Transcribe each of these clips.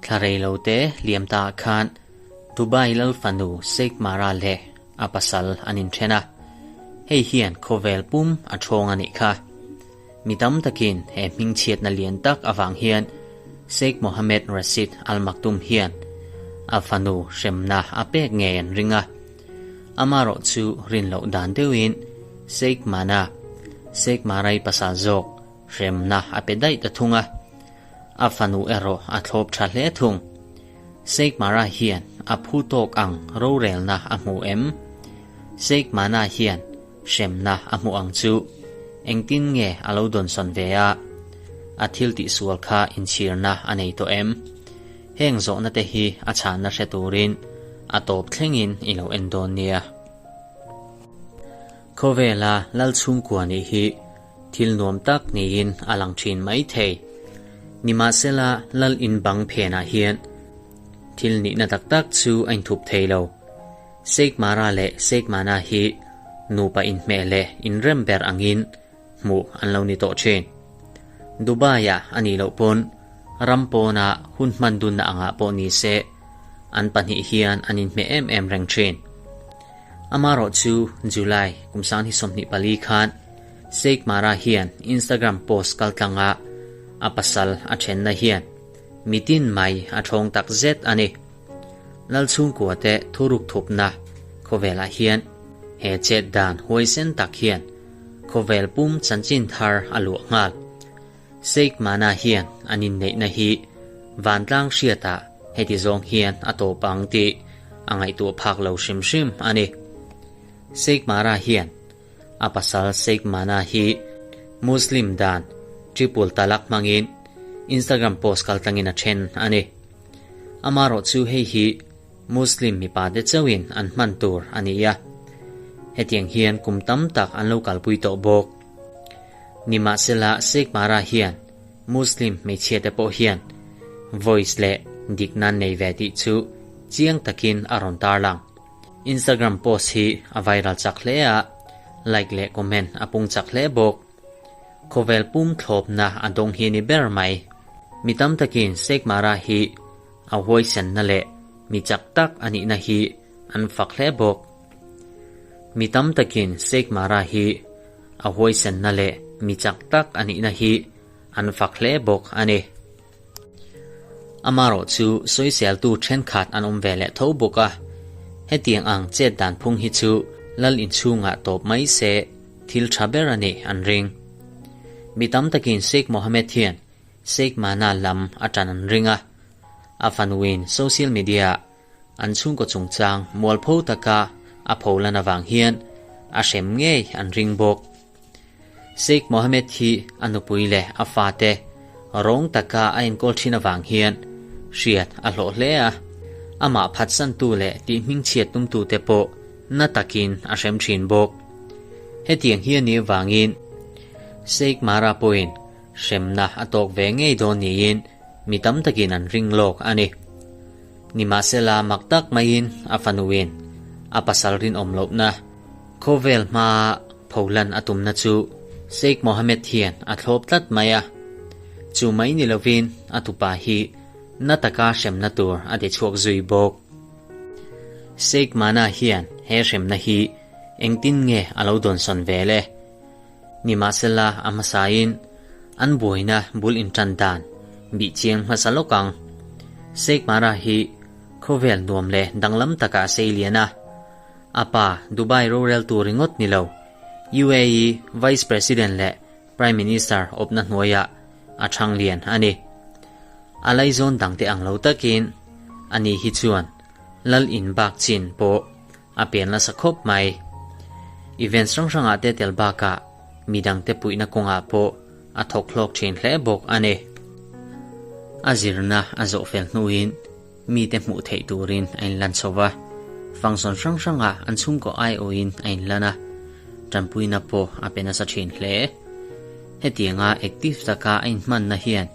Thla rei lo te liam ta ah khan Dubai lal fanu Sheikh Mara leh a pasal an inthen a, hei hian khawvel pum a thawng a nih kha. Mi tam takin he hmingchhiatna lian tak avang hian Sheikh Mohammed Rashid Al Maktoum hian a fanu hremna a pek ngei an ring a. Amarawh chu rin loh dan deuhin Sheikh Mana, Sheikh Marai pasal zawk, hremna a pe daih ta thung a. A fanu erawh a thlawp tha hle thung. Sheikh Mara hian a phu tawk ang rorelna a hmu em? Sheikh Mana hian hremna a hmuh ang chu engtin nge a lo dawnsawn ve a? A thil tihsual kha inchhirna a nei tawh em? Heng zawhna te hi a chhanna hre turin a tawp thlengin i lo en dawn nia. Khawvela lal chhungkua nih hi thil nuam tak niin a lang thin mai thei. Nimahsela lal in bang phenah hian thil nihna tak tak chu a inthup thei lo. Sheikh Mara leh Sheikh Mana hi nupa inhmeh leh inrem ber angin hmuh an lo ni tawh thin. Dubai-ah a nih loh pawn ram pawnah hun hman dunna angah pawh ni se an pahnih hian an inhmeh em em reng thin. Amarawh chu July kum sang hi 24 khan Sheikh Mara hian Instagram post kaltlanga a pasal a thenna hian mitin mai a thawng tak zet a ni. Lalchhungkua te thuruk thupna khawvelah hian he chet dan huaisen tak hian khawvel pum chanchin thar a luah nghal. Sheikh Mana hian an inneihna hi vantlang hriatah heti zawng hian a tawp ang tih a ngaihtuah phak lo hrim hrim a ni. Sheikh Mara hian a pasal Sheikh Mana hi Muslim dan triple talaq hmangin Instagram post kaltlangin a then a ni. Amarawh chu hei hi Muslim mipa te chauhin an hman tur a ni a, hetiang hian kum tam tak an lo kalpui tawh bawk. Nimahsela Sheikh Mara hian Muslim hmeichhia te pawh hian voice leh dikna an nei ve tih chu chiang takin a rawn tarlang. Instagram post hi a viral chak hle a, like leh comment a pung chak hle bawk. Khawvel pum thlawpna a dawng hi a ni ber mai. Mi tam takin Sheikh Mara hi a huaisenna leh mi chak tak a nihna hi an fak hle bawk. Mi tam takin Sheikh Mara hi a huaisenna leh mi chak tak a nihna hi an fak hle bawk a ni. Amarawh chu sawiseltu thenkhat an awm ve leh tho bawk a, hetiang ang chet dan phung hi chu lal inchhungah tawp mai se thil tha ber a nih an ring. Mi tam takin Sheikh Mohammed hian Sheikh Mana lam a tan an ring a, a fanuin social media-ah an chhungkaw chungchang mualpho taka a pholan avang hian a hrem ngei an ring bawk. Sheikh Mohammed hi a nupui leh a fate rawng taka a enkawl thin avang hian hriat a hlawh hle a, amah phatsantu leh tihhmingchhiat tumtute pawh na takin a hrem thin bawk. Hetiang hi a nih avangin Sheikh Mara pawhin hremna a tawk ve ngei dawn niin mi tam takin an ring lawk a ni. Nimahsela mak tak maiin a fanuin a pasal rinawm lohna khawvel hmaa pholan a tumna chu Sheikh Mohammed hian a thlawp tlat mai a. Chu mai ni lovin a tupa hi na taka hremna tur a ti chhuak zui bawk. Sheikh Mana hian he hremna hi engtin nge a lo dawnsawn ve le? Nimahsela a hmasain an buaina bul intan dan bih chiang hmasa lawk ang. Sheikh Mara hi khawvel nuam leh danglam takah a sei lian a. A pa Dubai roreltu ringawt ni lo, UAE Vice President leh Prime Minister awpna hnuaiah a chhang lian a ni. A laizawn dangte ang lo takin ani hi chuan lal in bak chin pawh a pian nasa khawp mai. Events hrang hrangah te tel bakah midangte puihna kawngah pawh a thawk hlawk thin hle bawk a ni. A zirna a zawh fel hnuin mite hmuh theih turin a inlan chho va, function hrang hrangah an chhungkaw aiawhin a inlan a, tanpuina pawh a pe nasa thin hle. Hetianga active taka a inhmanna hian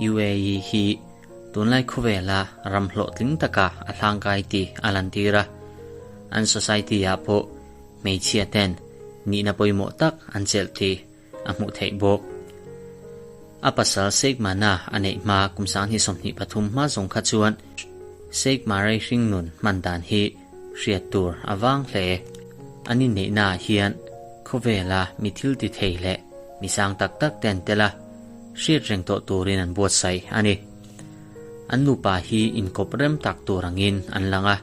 UAE hi Tunlai khawvela ram hlawhtling taka a hlangkai tih a lantir a, an society-ah pawh hmeichhia ten nihna pawimawh tak an chelh tih a hmuh theih bawk. A pasal Sheikh Mana a neih hma kum 2023 hma zawng kha chuan Sheikh Marai hringnun hman dan hi hriat tur a vang hle. An inneihnaah hian khawvela mi thil ti thei leh mi sang tak tak te an tel a, hriat reng tawh turin an buatsaih a ni. An nupa hi inkawp rem tak tur angin an lang a,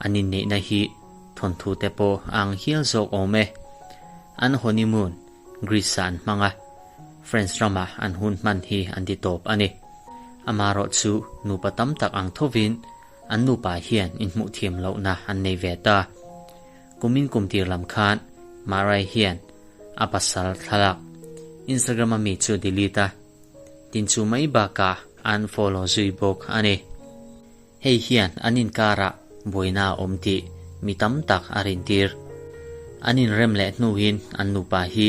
an inneihna hi thawnthu te pawh a ang hial zawk awm e. An honeymoon Greece-ah an hmang a, France ramah an hun hman hi an ti tawp a ni. Amaherawh chu nupa tam tak ang thovin an nupa hian inhmuh thiam lohna an nei ve ta. Kumin kum tir lam khan Marai hian a pasal thlalak Instagram-a mi chu delete a, tin chu mai bakah an follow zui bawk a ni. Hei hian an inkarah buaina a awm tih mi tam tak a rintir. An inrem leh hnuin an nupa hi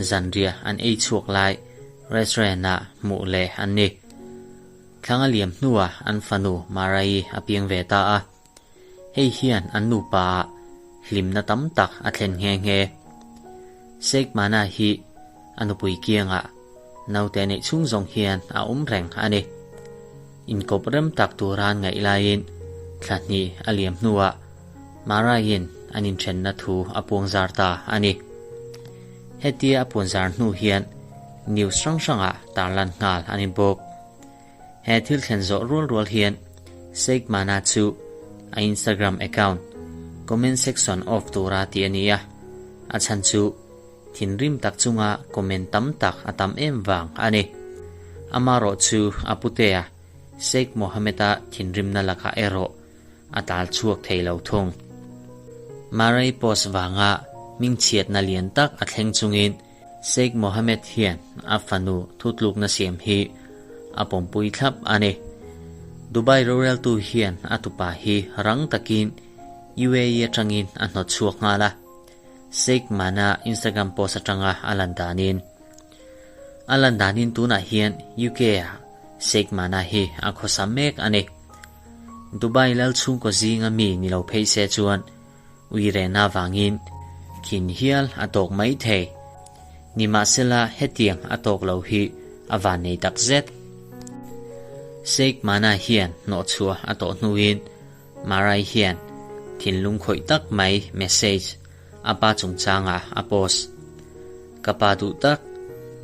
zanriah an ei chhuak lai restaurant-ah hmuh leh an ni. Thlang a liam hnuah an fanu Mara-i a piang ve ta a. Hei hian an nupaah hlimna tam tak a thlen nghe nghe. Sheikh Mana hi a nupui kiangah naute neih chhung zawng hian a awm reng a ni. Inkawp rem tak tura an ngaih laiin thla hnih a liam hnuah Mara-in an inthenna thu a puangzar ta a ni. Hetia a puanzar hnu hian news hrang hrangah tarlan nghal a ni bawk. He thil thlen zawh rual rual hian Sheikh Mana chu a Instagram account comment section off tura tih a ni a, a chhan chu thinrim tak chunga comment tam tak a tam em vang a ni. Amarawh chu a putea Sheikh Mohammed-a thinrimna lakah erawh a tal chhuak thei lo thung. Murray post vanga hmingchhiatna lian tak a thleng chungin Sheikh Mohammed hian a fanu thutlukna siam hi a pawmpui thlap a ni. Dubai roreltu hian a tupa hi rang takin UAE atangin a hnawt chhuak nghal a, Sheikh Mana Instagram post atanga a lan danin a lan danin tunah hian UK-ah Sheikh Mana hi a khawsa mek a ni. Dubai lal chhungkaw zinga mi ni lo phei se chuan uirehna vangin khin hial a tawk mai thei. Nimahsela hetiang a tawk lo hi a van nei tak zet. Sheikh Mana hian hnawhchhuah a tawh hnuin Marai hian thinlung khawih tak mai message a pa chungchangah a post. Ka pa duh tak,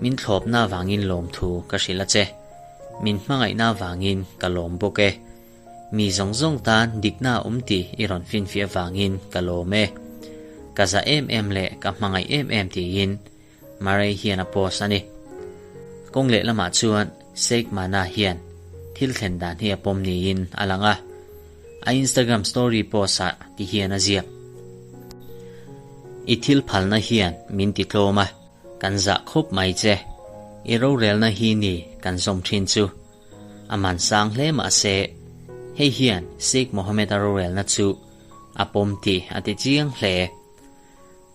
min thlawpna vangin lawmthu ka hrilh a che. Min hmangaihna vangin ka lawm bawk e. Mi zawng zawng tan dikna a awm tih i rawn finfiah vangin ka lawm e. Ka za em em leh ka hmangaih em em tiin Murray hian a post a ni. Kawng lehlamah chuan Sheikh Mana hian thil thlen dan hi a pawm niin a lang a. A Instagram story post ah ti hian a ziak. I thil phalna hian min ti tlawm a, kan zah khawp mai che. I rorelna hi ni kan zawm thin chu. A man sang hle mah se, hei hian Sheikh Mohammed-a rorelna chu a pawm tih a ti chiang hle.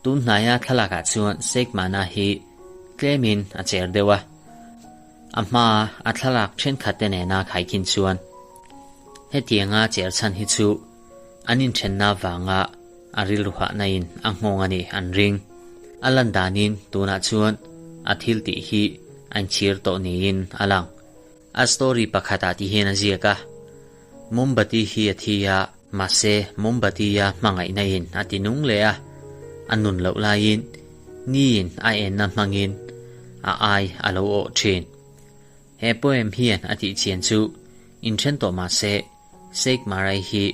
Tun hnaia thlalakah chuan Sheikh Mana hi tlemin a cher deuh a, a hmaa a thlalak thenkhatte nena khaikhin chuan hetianga cher chhan hi chu an inthenna vanga a rilru hahna-in a nghawng a nih an ring. A lan danin tunah chuan a thil tih hi a inchhir tawh niin a lang. A story pakhatah ti hian a ziak a, Mombati hi a thi a, mahse Mombati-a hmangaihna in a ti nung leh a, a nun loh laiin niin a enna hmangin a ai a lo awh thin. He poem hian a tih chian chu inthen tawh mahse Sheikh Marai hi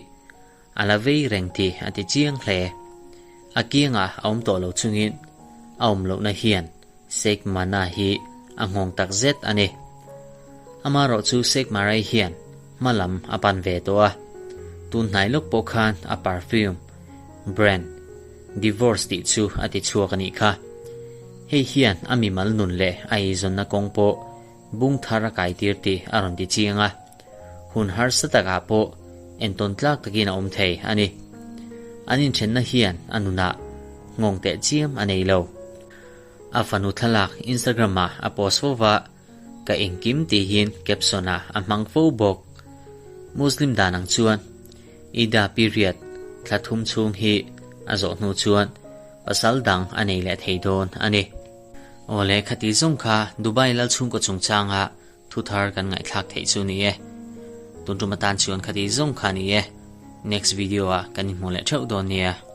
A la vei reng tih a ti chiang hle. A kiangah a awm tawh lo chungin a awm lohna hian Sheikh Mana hi a nghawng tak zet a ni. Amaherawh chu Sheikh Marai hian hma lam a pan ve tawh a, tun hnai lawk pawh khan a perfume brand Divorce tih chu a ti chhuak a nih kha. Hei hian a mimal nun leh a eizawnna kawng pawh bung thar a kaitir tih a rawn ti chiang a. Hun harsa takah pawh entawn tlak takin a awm thei a ni. An inthenna hian a nunah nghawng teh chiam a nei lo. A fanu thlalak Instagram-ah a post fo va, ka engkim tihin caption-ah a hmang fo bawk. Muslim dan ang chuan Ida period thla thum chhung hi a zawh hnu chuan pasal dang a nei leh thei dawn a ni. Awle, khati zawng kha Dubai lal chhungkaw chungchanga thu thar kan ngaihthlak theih chu ni e. Tun tum atan chuan khati zawng kha ni e. Next video ah kan inhmu leh theuh dawn nia.